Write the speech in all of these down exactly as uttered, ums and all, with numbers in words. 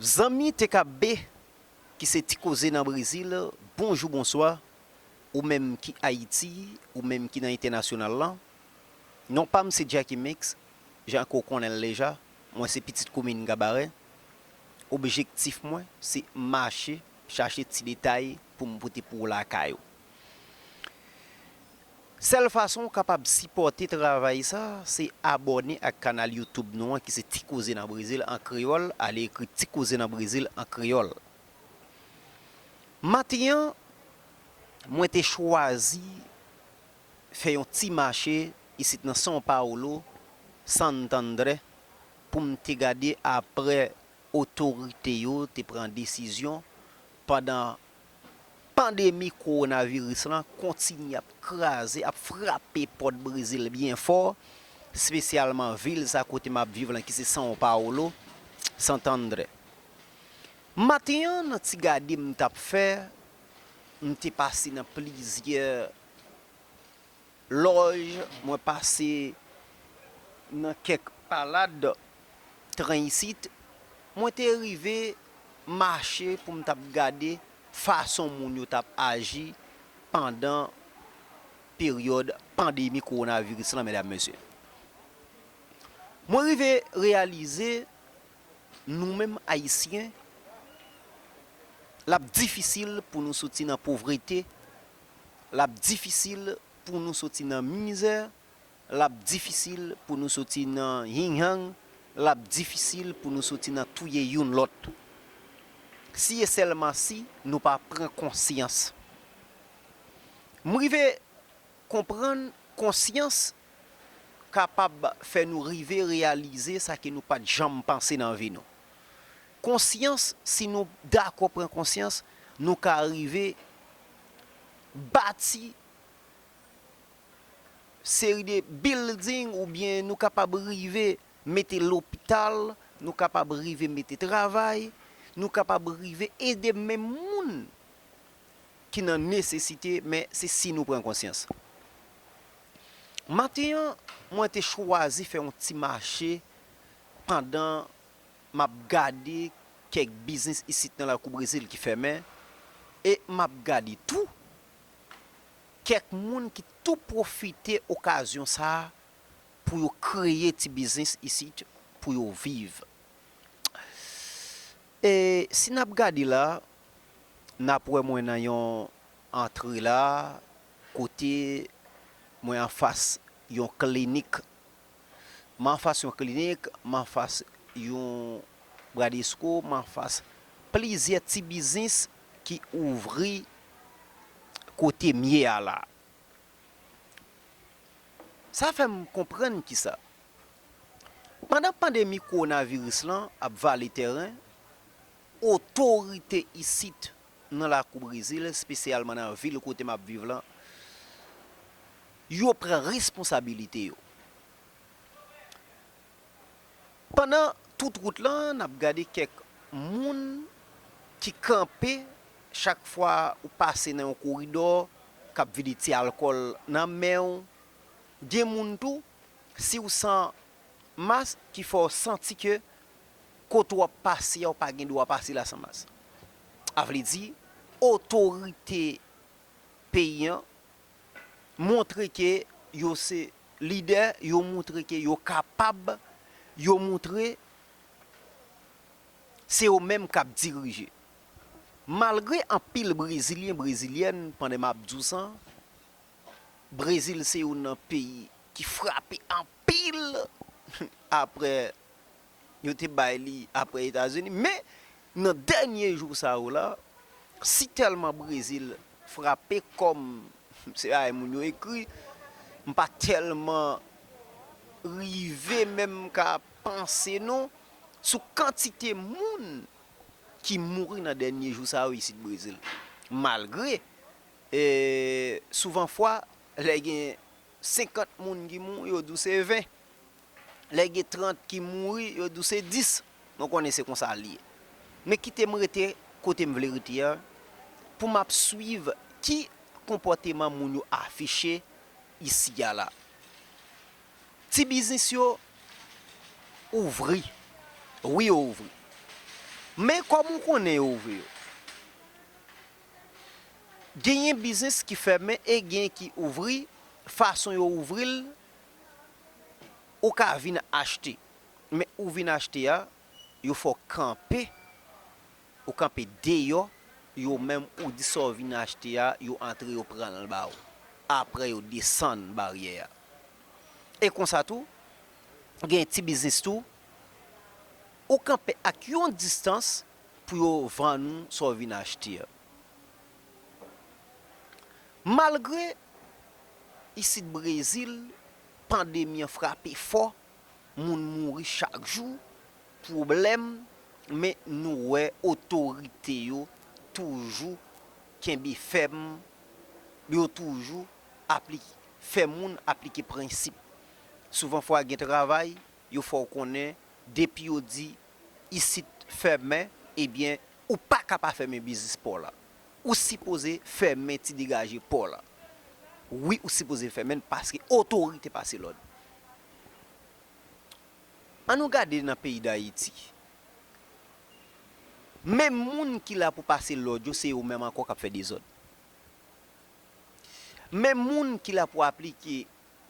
Zanmi T K B, ki se Ti Koze nan Brezil, bonjou, bonswa. Ou menm ki Ayiti, ou menm ki nan entènasyonal lan. Non pa m se Jacky Mix, jan ke w konnen l deja. Mwen se pitit komin Gabarè. Objektif mwen, se mache, chache ti detay pou m pote pou w lakay ou. Sèl fason w kapab sipòte travay sa, se abòne ak kanal YouTube nou an, ki se Ti Koze nan Brezil an kreyòl, ale ekri Ti Koze nan Brezil an kreyòl. Maten an, mwen te chwazi fè yon ti mache isit nan São Paulo, Santo André, pou m te gade apre otorite yo te pran desizyon pandan pandemi kowonaviris lan kontinye ap kraze, ap frape pòt Brezil byen fò, espesyalman vil sa kote m ap viv lan, ki se São Paulo, Santo André. Maten an, nan ti gade m t ap fè, m te pase nan plizyè lòj, mwen pase nan kèk palad tren isit, mwen te rive mache pou m t ap gade fason moun yo t ap aji pandan peryòd pandemi kowonaviris lan, medam, mesye. Mwen rive reyalize, nou menm Ayisyen, l ap difisil pou nou soti nan povrete, l ap difisil pou nou soti nan mizè, l ap difisil pou nou soti nan yingyang, l ap difisil pou nou soti nan touye youn lòt. Si e sèlman si nou pa pran konsyans. M rive konprann konsyans kapab fè nou rive reyalize sa ke nou pa t janm panse nan vi nou. Konsyans, si nou dakò pran konsyans, nou ka rive bati seri de building oubyen nou kapab rive mete lopital, nou kapab rive mete travay, nou kapab rive ede menm moun ki nan nesesite, men se si nou pran konsyans. Maten an, mwen te chwazi fè yon ti mache pandan m ap gade kèk biznis isit nan lakou Brezil ki fèmen, e m ap gade tou kèk moun ki tou pwofite okazyon sa a pou yo kreye ti biznis isit pou yo viv. E si n ap gade la, n ap wè mwen nan yon antre la, kote mwen anfas yon klinik. M anfas yon klinik, m anfas yon Bradesco, m anfas plizyè ti biznis ki ouvri kote m ye a la. Sa fè m konprann kisa? Pandan pandemi kowonaviris lan ap vale tèren, otorite isit nan lakou Brezil, espesyalman nan vil kote m ap viv lan, yo pran responsabilite yo. Pandan tout wout lan, n ap gade kèk moun ki kanpe chak fwa ou pase nan yon koridò, k ap vide ti alkòl nan men w. Gen moun tou, si w san mas, ki fè w santi ke kote w ap pase a, w pa gen dwa pase la san mas. A vle di, otorite peyi an montre ke yo se lidè, yo montre ke yo kapab, yo montre se yo menm k ap dirije. Malgre anpil Brezilyen, Brezilyèn, pandan m ap di w sa, Brezil se youn nan peyi ki frape anpil apre yo te bay li apre Etazini. Men, nan dènye jou sa yo la, si tèlman Brezil frape kòm se bagay moun yo ekri, m pa tèlman rive menm ka panse non sou kantite moun ki mouri nan dènye jou sa yo isit Brezil. Malgre, e, souvan fwa, lè gen senkant moun ki mouri, yo di w se ven. Lè gen trant ki mouri, yo di w se dis. Nou konnen se konsa l ye. Men kite m rete kote m vle rete a, pou m ap swiv ki konpòteman moun yo afiche isi a la. Ti biznis yo ouvri. Wi, yo ouvri. Men kòm ou konnen yo ouvri yo. Genyen biznis ki fèmen e genyen ki ouvri, fason yo ouvri l, ou ka vin achte. Men ou vin achte a, yo fè w kanpe, ou kanpe deyò, yo menm ou di sa w vin achte a, yo antre, yo pran l ba w. Apre yo desann baryè a. E konsa tou, gen ti biznis tou, ou kanpe ak yon distans pou yo vann ou sa w vin achte a. Malgre isit Brezil, pandemi an frape fò, moun mouri chak jou, pwoblèm, men nou wè otorite yo toujou kenbe fèm, yo toujou apli-, fè moun aplike prensip. Souvan fwa gen travay, yo fè w konnen, depi yo di isit fèmen, ebyen, ou pa ka pa fèmen biznis pa w la. Ou sipoze fèmen ti degaje pa w la. Wi, ou sipoze fèmen l paske otorite pase lòd. Ann nou gade nan peyi Dayiti. Menm moun ki la pou pase lòd yo, se yo menm ankò k ap fè dezòd. Menm moun ki la pou aplike,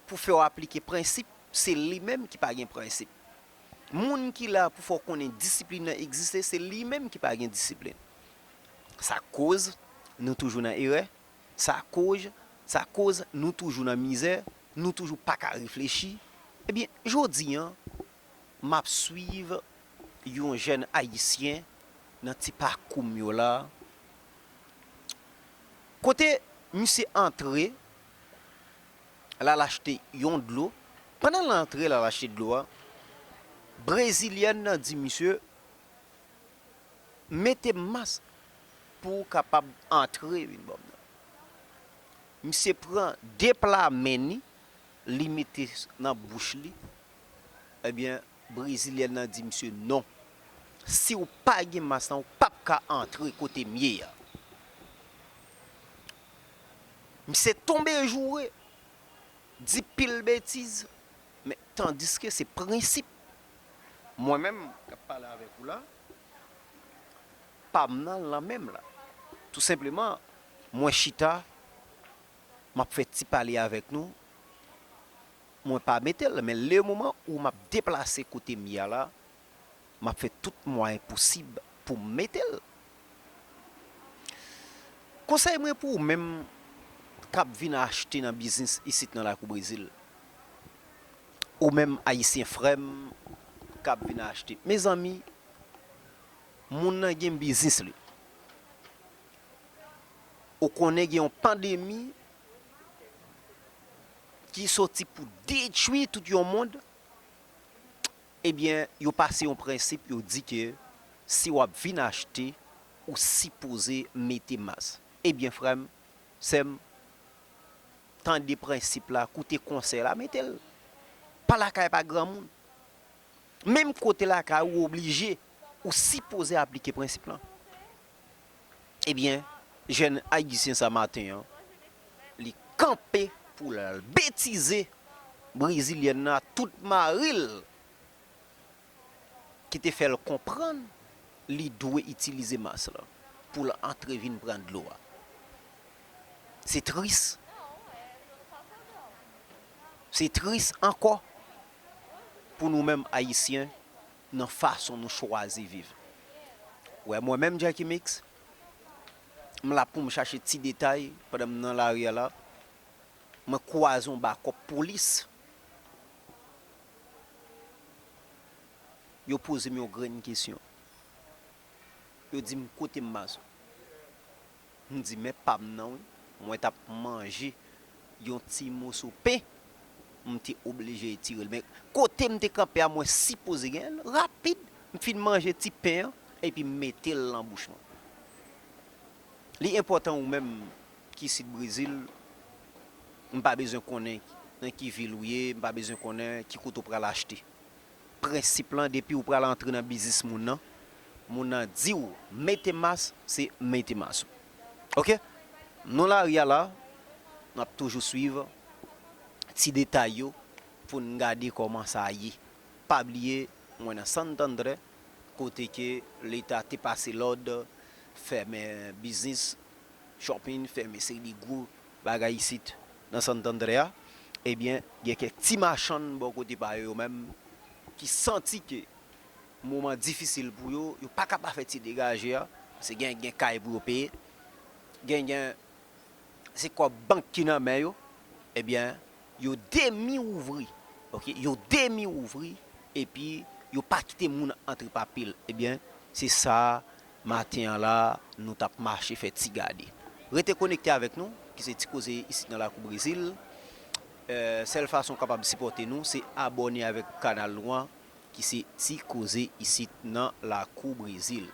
pou fè w aplike prensip, se li menm ki pa gen prensip. Moun ki la pou fè w konnen disiplin nan egziste, se li menm ki pa gen disiplin. Sa koz nou toujou nan erè, sa koz, sa koz nou toujou nan mizè, nou toujou pa ka reflechi. Ebyen, jodi an, m ap swiv yon jèn ayisyen nan ti pakou m yo la, kote misye antre, l al achte yon dlo. Pandan l antre, l al achte dlo a, brezilyèn nan di misye, mete mas pou w kapab antre vin ban m nan. Misye pran de pla men ni, li mete nan bouch li. Ebyen, brezilyèn nan di misye non. Si w pa gen mas lan, ou p ap ka antre kote m ye a. Misye tonbe joure, di pil betiz, men tandiske se prensip. Mwen menm k ap pale avèk ou la, pa m nan lan menm la. Tou senpleman, mwen chita, m ap fè ti pale avèk nou, mwen pa mete l, men le moman ou m ap deplase kote m ye a la, m ap fè tout mwayen posib pou m mete l. Konsèy mwen pou ou menm k ap vin achte nan biznis isit nan lakou Brezil, ou menm ayisyen frè m k ap vin achte, mezanmi, moun nan gen biznis li. Ou konnen gen yon pandemi ki soti pou detwi tout yon mond, ebyen, yo pase yon prensip, yo di ke si w ap vin achte, ou sipoze mete mas. Ebyen, frè m, sè m, tande prensip la, koute konsèy la, mete l. Pa lakay pa granmoun. Menm kote lakay ou oblije, ou sipoze aplike prensip lan. Ebyen, jèn ayisyen sa maten an, li kanpe pou l al betize brezilyèn nan tout mari l ki te fè l konprann li dwe itilize mas lan pou l antre vin pran dlo a. Se tris. Se tris ankò pou nou menm ayisyen nan fason nou chwazi viv. Wè, mwen menm Jacky Mix, m la pou m chache ti detay pandan m nan lari a la, mwen kwaze yon bakòp polis. Yo poze m yon grenn kesyon. Yo di m, "Kote m mas ou?" M di, "Men pa m nan wi. Mwen t ap manje yon ti moso pen, m te oblije retire l. Men kote m te kanpe a, mwen sipoze genyen l." Rapid, m fin manje ti pen an, epi m mete l nan bouch mwen. Li enpòtan ou menm ki isit Brezil, m pa bezwen konnen nan ki vil ou ye, m pa bezwen konnen ki kote w pral achte. Prensip lan, depi ou pral antre nan biznis moun nan, moun nan di w mete mas, se mete mas ou. Oke? Nou lari a la, n ap toujou swiv ti detay yo pou n gade kòman sa ye. Pa bliye, mwen nan Santander, kote ke Leta te pase lòd fèmen biznis, shopping, fèmen seri de gwo bagay isit nan Santo André a, ebyen, gen kèk ti machann bò kote pa yo, yo menm, ki santi ke moman difisil pou yo, yo pa ka pa fè ti degaje a, paske gen, gen kay pou yo peye, gen, gen, se kòb bank ki nan men yo, ebyen, yo demi ouvri, ok, yo demi ouvri, epi yo pa kite moun antre pa pil, ebyen, se sa, maten an la, nou t ap mache fè ti gade. Rete konekte avèk nou, ki se Ti Koze isit nan Lakou Brezil. Eh, sèl fason w kapab sipòte nou, se abòne avèk kanal nou an, ki se Ti Koze isit nan Lakou Brezil.